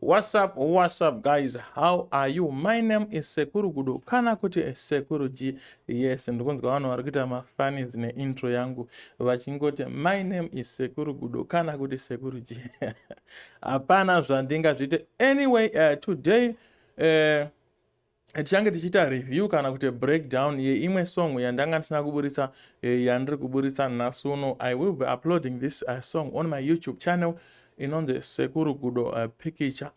What's up, what's up guys, how are you? My name is Sekuru Gudo kana kuti Sekuru G. Yes, ndikunzwa vanhu vari kuita mafunnies neintro yangu vachingoti my name is Sekuru Gudo kana kuti Sekuru G. Hapana zvandingazviite. Anyway, today tichange tichiita review kana kuti breakdown yeimwe song yandanga ndisina kuburitsa, yandiri kuburitsa nhasi uno. I will be uploading this song on my YouTube channel inonzi Sekuru Gudo Picture.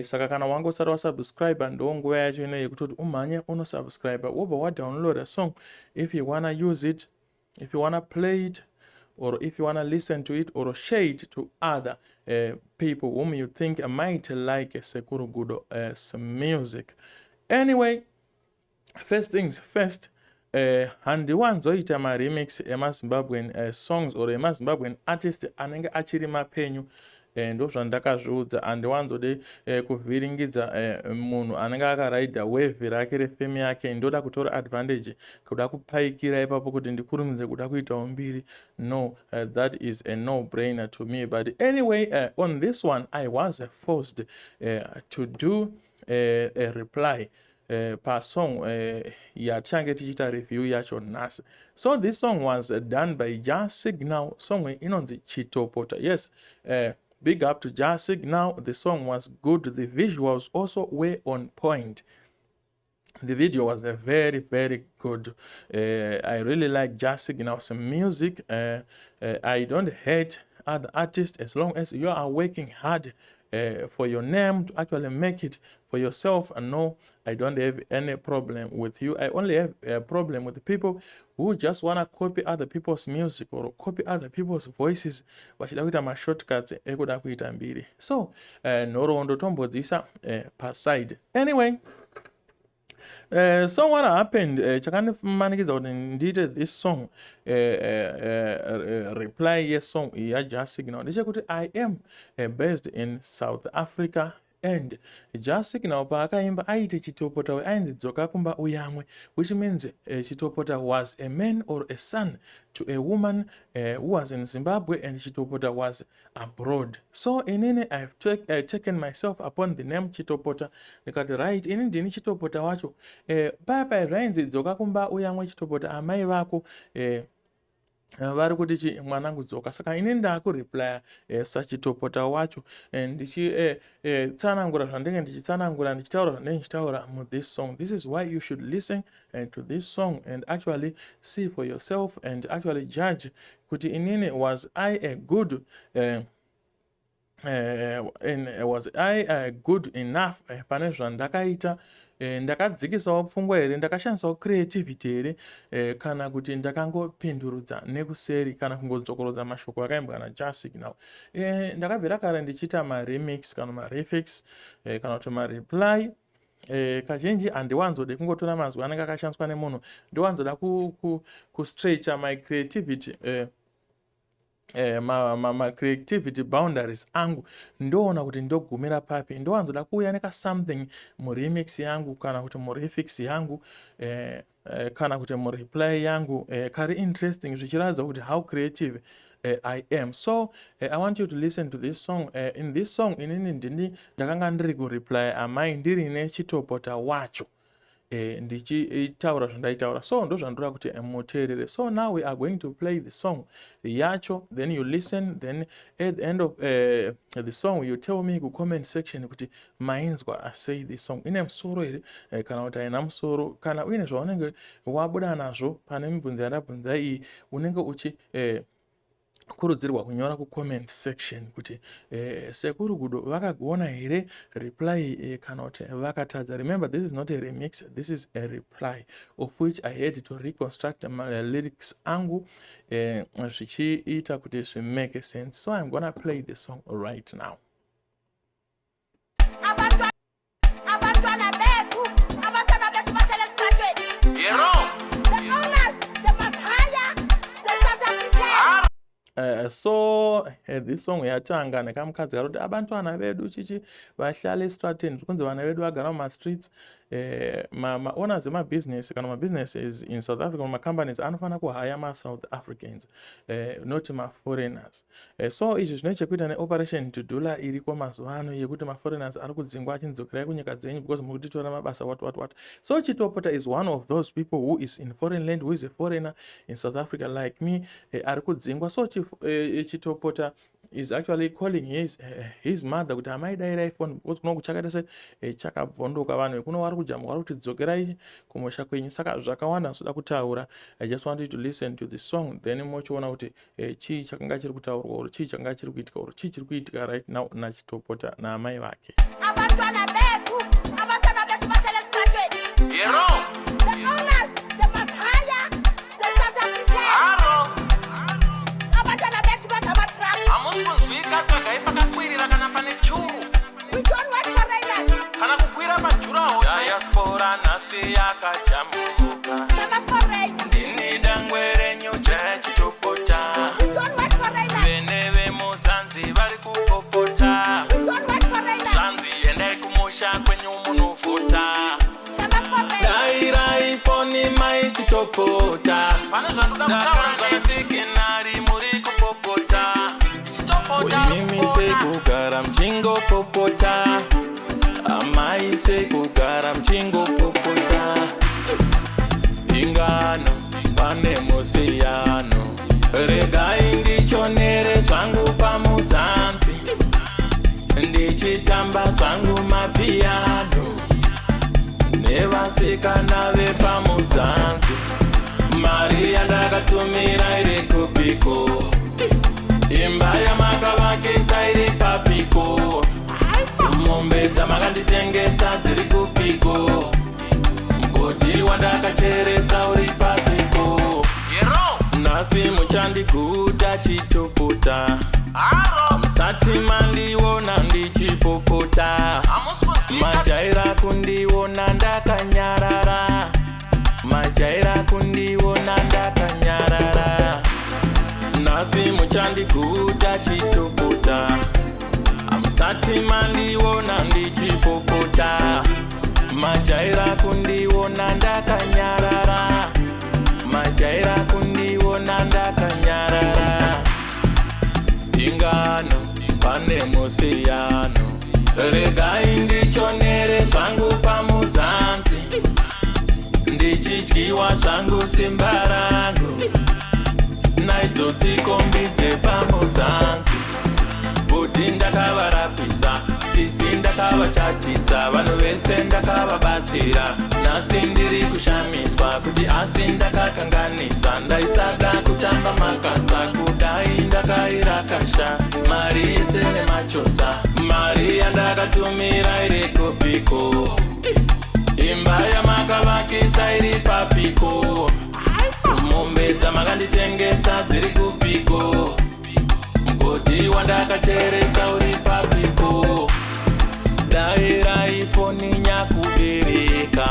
Saka kana wanga usati wasubscribe, ndo nguva yacho ino yekutoti umhanye unosubscribe, wobva wadownload song if you wanna use it, if you wanna play it, or if you wanna listen to it or share it to other people whom you think might like Sekuru Gudo music. Anyway, first things first, handiwanzoita maremix emaZimbabwean songs or emaZimbabwean artist anenge achiri mapenyu. Ndo zvandakazviudza, handiwanzode kuvhiringidza munhu anenge akaraidha wave rake refame yake. Ndoda kutora advantage, kuda kupaikira ipapo kuti ndikurumidze kuda kuitawo mbiri. No, that is a no brainer to me. But anyway, on this one I was forced to do a reply pasong yatichange tichiita review yacho nhasi. So this song was done by Jah Signal. Song inonzi Chitopota. Yes, big up to Jah Signal. The song was good. The visuals also were on point. The video was a very, very good. I really like Jah Signal's music. I don't hate other artists as long as you are working hard for your name to actually make it for yourself. And no, I don't have any problem with you. I only have a problem with the people who just want to copy other people's music or copy other people's voices, vachida kuita mashortcuts ekuda kuita mbiri. So nhoroondo tombodzisa paside. Anyway, so what happened, chakandimanikidza kuti ndiite this song, reply yesong yaJah Signal, ndechekuti I am based in South Africa, and Jah Signal paakaimba aiti Chitopota ainzi "Dzoka kumba uyamwe," which means Chitopota was a man or a son to a woman who was in Zimbabwe, and Chitopota was abroad. So inini I've taken myself upon the name Chitopota, ndikati right, ini ndini Chitopota wacho. Paya paya zvainzi "Dzoka kumba uyamwe Chitopota, amai vako vari kuti chi mwanangu dzoka." Saka ini ndaakureplya saChitopota wacho, ndichitsanangura zvandinge ndichitsanangura, ndichitaura zvandinge ndichitaura muthis song. This is why you should listen to this song and actually see for yourself and actually judge kuti inini was I a good was I good enough pane zvandakaita? Ndakadzikisawo pfungwa here? Ndakashandisawo creativity here, kana kuti ndakangopindurudza nekuseri kana kungodzokorodza mashoko akaimbwa naJah Signal? Ndakabvira kare ndichiita maremix kana marefix, kana kuti mareply. Kazhinji handiwanzode kungotora mazwi anenge akashandiswa nemunhu. Ndiwanzoda kustretcha my creativity, ma creativity boundaries angu, ndoona kuti ndogumira papi. Ndowanzoda kuuya nekasomething muremix yangu kana kuti murefix yangu, kana kuti mureply yangu, kari interesting, zvichiratidza kuti how creative I am. So I want you to listen to this song. In this song inini ndini ndakanga ndiri kureply amai ndiri neChitopota wacho, ndichitaura zvandaitaura. So ndozvandoda kuti muteerere. So now we are going to play the song yacho, then you listen, then at the end of the song you tell me kucomment section kuti mainzwa sei the song, ine musoro here, kana kuti haina musoro. Kana uine zvaunenge wabuda nazvo pane mibvunzo yandabvunza iyi, unenge uchi kurudzirwa kunyora kucomment section kuti Sekuru Gudo vakagona here reply, kana kuti vakatadza. Remember, this is not a remix, this is a reply of which I had to reconstruct my lyrics angu, zvichiita kuti zvimake sense. So I'm gonna play the song right now. Abantwana bethu, abantwana bethu bahlala esitratweni. Yero. The owners, they must hire the South Africans. So this song yatanga nekamukadzi kari kuti abantwana vedu chichi vahlala estrateni, zvikunzi vana vedu vagara mumastreets. Maowners emabhizinesi kana mabusinesses in South Africa, macompanies anofanira kuhaya maSouth Africans, not maforeigners. So izvi zvine chekuita neOperation Dudula iriko mazuva ano, yekuti maforeigners ari kudzingwa achinzi kunyika dzenyu because muri kutitora mabasa, what what what. So Chitopota is one of those people who is in foreign land, who is a foreigner in South Africa like me, ari kudzingwa. So Chitopota is actually calling his mother kuti amai, dairai foni because kuno kuchakaita se chakabvondoka, vanhu vekuno vari kujamuka, vari kuti dzokerai kumusha kwenyu. Saka zvakawanda zvoda kutaura. I just want you to listen to the song, then mochiona kuti chii chakanga chiri kutaurwa or chii chakanga chiri kuitika or chii chiri kuitika right now naChitopota naamai vake. Abantwana bethu, abantwana bethu bahlala esitratweni. Yero. The owners, they must hire the South Africans. Haro. Abantwana bethu bangama-truck. Hamusi kunzwika, tsvagai pakakwirira kana pane churu. We don't want foreigners. Kana kukwira pajuraho. Diaspora nhasi yakajamuka. Sama-foreigner. Ndini dangwe renyu Chitopota. We don't want foreigners. Vene vemuZanzi vari kupopota. We don't want foreigners. Zvanzi endai kumusha kwenyu munovhota. Sama-foreigner. Dairai foni mai Chitopota. Pane zvandoda kutaura. Ndakanzwa nesiginari muri kupopota. Chitopota. Imimi sekugara muchingopopota, amai, sekugara muchingopopota. Ingano pane musiyano, regai ndichonere zvangu paMuzanzi, ndichitamba zvangu mapiyano nevasikana vepaMuzanzi. Mari yandakatumira iri kupiko? Imba yamakavakisa iri papiko? Mombe dzamakanditengesa dziri kupiko? Mugodhi wandakacheresa uri papiko? Yero. Nhasi muchandiguta, Chitopota. Haro. Musati mandiona ndichipopota. Hamusi kunzwika. Majaira kundiona ndakanyarara, majaira kundiona ndakanyarara. Nhasi muchandiguta, Chitopota. Hamusati mandiona ndichipopota. Majaira kundiona ndakanyarara, majaira kundiona ndakanyarara. Ingano pane musiyano, regai ndichonere zvangu paMuzanzi, ndichidyiwa zvangu simba rangu naidzo tsikombi dzepaMuzanzi. Bhuti ndakavarapisa, sisi ndakavachatisa, vanhu vese ndakavabatsira. Nhasi ndiri kushamiswa kuti asi ndakakanganisa. Ndaisada kutamba makasa, kudai ndakairakasha mari yese nemachosa. Mari yandakatumira iri kupiko? Imba yamakavakisa iri papiko? Mombe dzamakanditengesa dziri kupiko? Mugodhi wandakacheresa uri papiko? Dairai foni nyakubereka.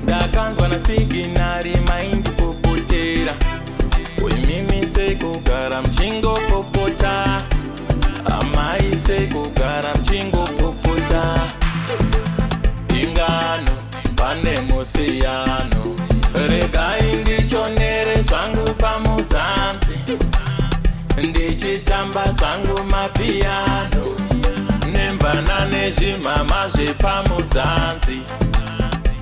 Ndakanzwa nasiginari maindipopotera. Imimi sekugara muchingopopota, amai, sekugara muchingopopota. Ingano pane musiyano, regai ndichonere zvangu paMuzanzi, ndichitamba zvangu mapiyano nemvana nezvimama zvepaMuzanzi.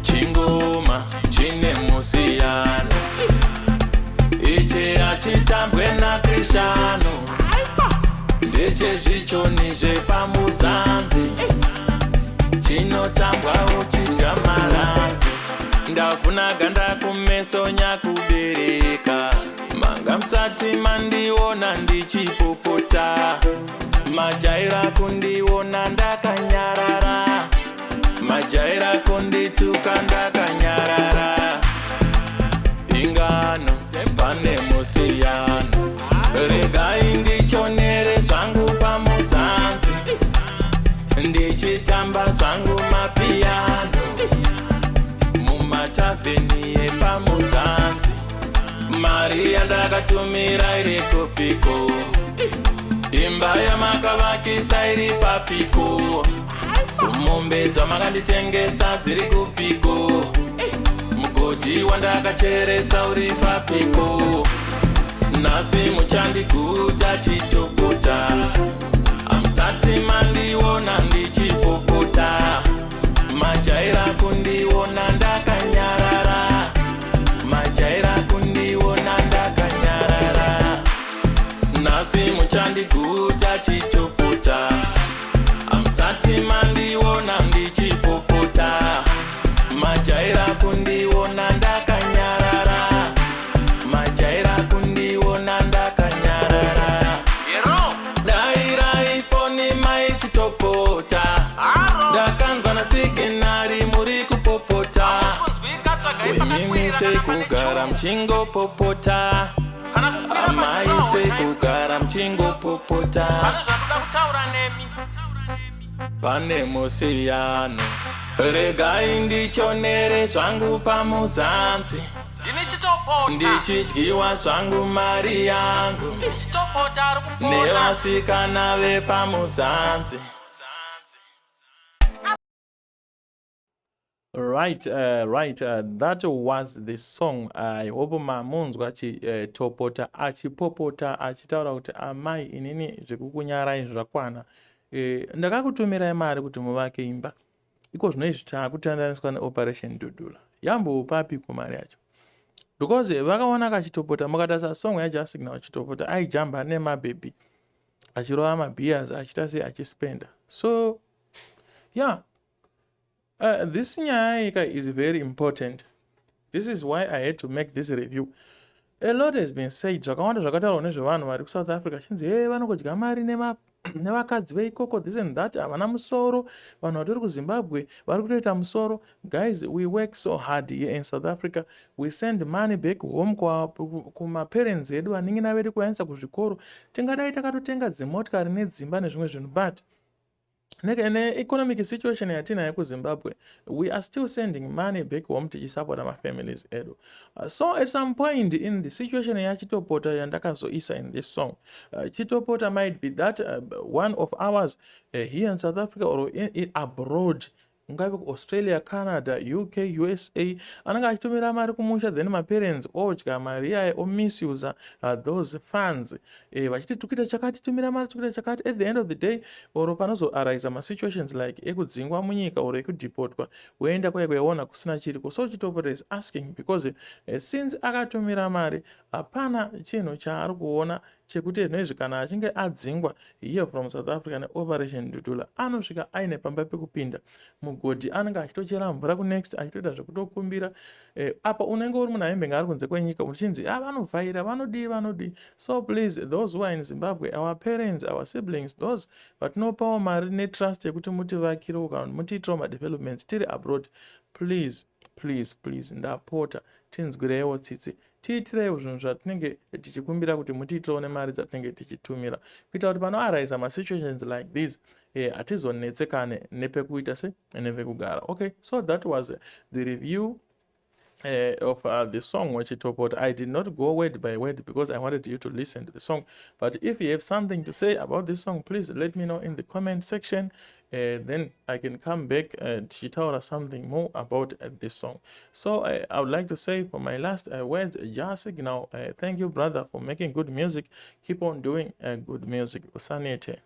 Chingoma chine musiyano, ichi hachitambwe naKrishano, ndechezvichoni zvepaMuzanzi, chinotambwa uchidya maranzi. Ndavhuna ganda kumeso nyakubereka. Manga musati mandiona ndichipopota. Majaira kundiona ndakanyarara, majaira kundituka ndakanyarara. Ingano pane musiyano, regai ndichonere zvangu paMuzanzi, ndichitamba zvangu mapiyano mumatavheni epaMuzanzi. Mari Mari yandakatumira iri kupiko? Imba yamakavakisa iri papiko? Mombe dzamakanditengesa dziri kupiko? Mugodhi wandakacheresa uri papiko? Nhasi muchandiguta, Chitopota. Hamusati mandiona ndichipopota. Majaira kundiona ndakanyarara, majaira kundiona ndakanyarara. Nhasi muchandiguta, Chitopota. Hamusati mandiona ndichipopota. Majaira kundiona ndakanyarara, majaira kundiona ndakanyarara. Hero. Dairai foni, maiChitopota. Haro. Ndakanzwa naSignal muri kupopota. Kunzwika, tsvagai Imimi pakakwirira kana pane sekugara churu. muchingopopota. Kana kukwira Amai, majuraho chaipo. sekugara muchingopopota. Pane zvandoda kutaura nemi. Pane musiyano, regai ndichonere zvangu paMuzanzi. Ndini Chitopota. Ndichidyiwa zvangu mari yangu Chitopota ari kufona. nevasikana vepaMuzanzi. Right, that was the song. I hope mamunzwa Chitopota achipopota, achitaura kuti, "Amai, inini zvekukunyarai zvakwana. Ndakakutumirai mari kuti muvake imba. Iko zvino izvi taakutandaniswa neOperation Dudula. Yambopapiko mari yacho?" Because vakaona kaChitopota, mukatarisa song yaJah Signal, Chitopota aijamba nemabhebhi, achirova mabeers, achiita sei, achispenda. So yeah, this nyaya ika is very important. This is why I had to make this review. A lot has been said, zvakawanda zvakataurwa nezvevanhu vari kuSouth Africa, chinzi, "He, vanongodya mari nevakadzi veikoko," this and that, havana musoro. Vanhu vatori kuZimbabwe vari kutoita musoro. Guys, we work so hard here in South Africa. We send money back home kumaparents edu, vanin'ina vedu, kuvaendesa kuzvikoro. Tingadai takatotenga dzimotikari nedzimba nezvimwe zvinhu, but neeconomic situation yatinayo kuZimbabwe, we are still sending money back home tichisapota mafamilies edu. So at some point in the situation yaChitopota yandakazoisa in this song, Chitopota might be that one of ours here in South Africa or abroad, ungave kuAustralia, Canada, UK, USA, anenge achitumira mari kumusha, then maparents odya mari iyayo, omisusa those funds, vachiti tukuita chakati, tumira mari, tukuita chakati. At the end of the day, or panozoarisa masituations like ekudzingwa munyika or ekudhipotwa, woenda kwai kwaiona kusina chiriko. So Chitopota is asking because since akatumira mari, hapana chinhu chaari kuona chekuti zvinozvi kana achinge adzingwa here from South Africa neOperation Dudula, anosvika aine pamba pekupinda. Mugodhi anenge achitochera mvura kunext, achitoita zvekutokumbira. Apa unenge uri munhu aimbenge ari kunze kwenyika, uchinzi a ah, vanovhaira, vanodii, vanodii. So please, those who are in Zimbabwe, our parents, our siblings, those vatinopawo mari netrust yekuti mutivakirewo kana kuti mutiitirewo madevelopments tiri abroad, please, please, please, ndapota, tinzwireiwo tsitsi, tiitireiwo zvinhu zvatinenge tichikumbira kuti mutiitirewo nemari dzatinenge tichitumira, kuitira kuti panoarisa masituations like this, hatizonetsekane nepekuita se nepekugara. Okay, so that was the review of the song waChitopota. I did not go word by word because I wanted you to listen to the song. But if you have something to say about this song, please let me know in the comment section. Then I can come back tichitaura something more about this song. So I would like to say for my last words, Jah Signal, thank you, brother, for making good music. Keep on doing good music. Usanete.